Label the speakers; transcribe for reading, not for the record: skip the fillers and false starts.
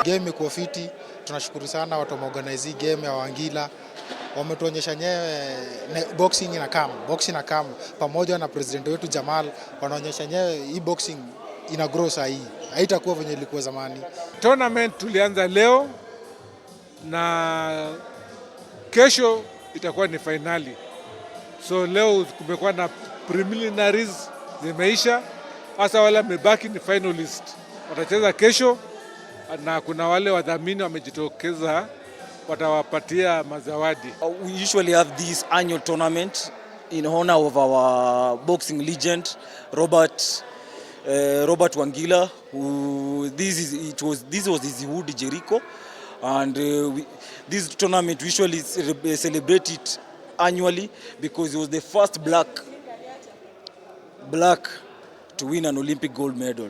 Speaker 1: Game imekuwa fiti, tunashukuru sana watu wameorganize hii game ya Wangila, wametuonyesha nyewe boxing ina come, boxing ina come pamoja na president wetu Jamal, wanaonyesha nyewe hii boxing ina grow saa hii, haitakuwa venye ilikuwa zamani.
Speaker 2: Tournament tulianza leo na kesho itakuwa ni finali. So leo kumekuwa na preliminaries zimeisha, hasa wale wamebaki ni finalist watacheza kesho, na kuna wale wadhamini wamejitokeza watawapatia mazawadi.
Speaker 3: We usually have this annual tournament in honor of our boxing legend Robert Wangila, who this is it was this was his hood Jericho, and this tournament we usually celebrate it annually because he was the first black to win an Olympic gold medal.